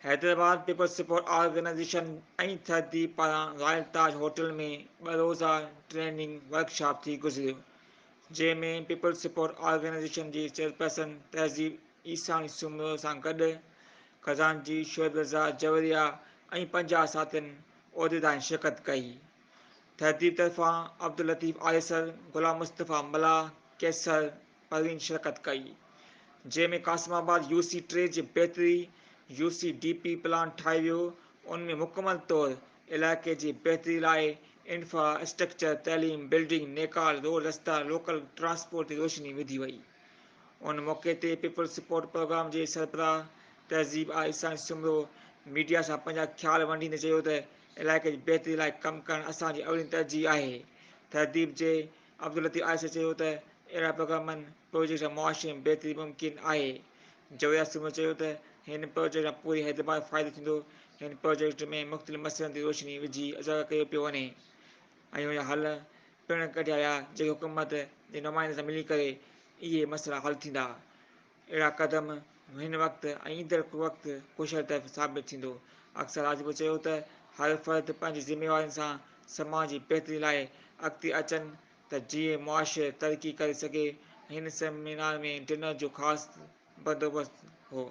Hyderabad peoples support organization ۽ Thardeep پاران royal تاج hotel ۾ ٻه روزه training workshop ٿي گذريو، جنهن ۾ پيپلز سپورٽ آرگنائيزيشن جي چيئرپرسن تهذيب عيساڻي سومرو سان گڏ خزانچي شعيب رضا جويريا ۽ 50 ساٿين عهديدارن شرڪت ڪئي. تهذيب طرفان عبداللطيف آريسر، غلام مصطفيٰ ملاح، قيصر پروين شرڪت ڪئي، جنهن ۾ قاسم آباد يو سي 3 جي بهتري، U C D P plan ٺاهيو ويو، ان ۾ مڪمل طور علائقي جي بهتري لاء انفرا اسٽرڪچر، تعليم، بلڊنگ، نيڪال، روڊ رستا، لوڪل ٽرانسپورٽ تي روشني وڌي وئي. ان موقعي تي پيپلز سپورٽ پروگرام جي سربراهه تهذيب آء سائين سومرو ميڊيا سان پنهنجا خيال ونڊيندي چيو ته علائقي جي بهتري لاء ڪم ڪرڻ اسان جي اولين ترجيح آهي. تهذيب جي عبداللطيف عاصي چيو ته اهڙا پروگرامن پروجيڪٽ سان معاشي ۾ بهتري ممڪن آهي. جويا سومرو چيو ته هن پروجيڪٽ سان پوري حيدرآباد کي فائدو ٿيندو، هن پروجيڪٽ ۾ مختلف مسئلن تي روشني وجهي اجاگر ڪيو پيو وڃي ۽ ان جا حل پڻ ڪڍيا ويا جيڪي حڪومت جي نمائندن سان ملي ڪري اهي مسئلا حل ٿيندا. اهڙا قدم هن وقت ۽ ايندڙ وقت خوشحالي طرف ثابت ٿيندو. اڪثر راجپوت چيو ته هر فرد پنهنجي ذميوارين سان سماج جي بهتري لاء اڳتي اچن ته جيئن معاشري ترقي ڪري سگهي. هن سيمينار ۾ ڊنر جو خاص بندوبست هو.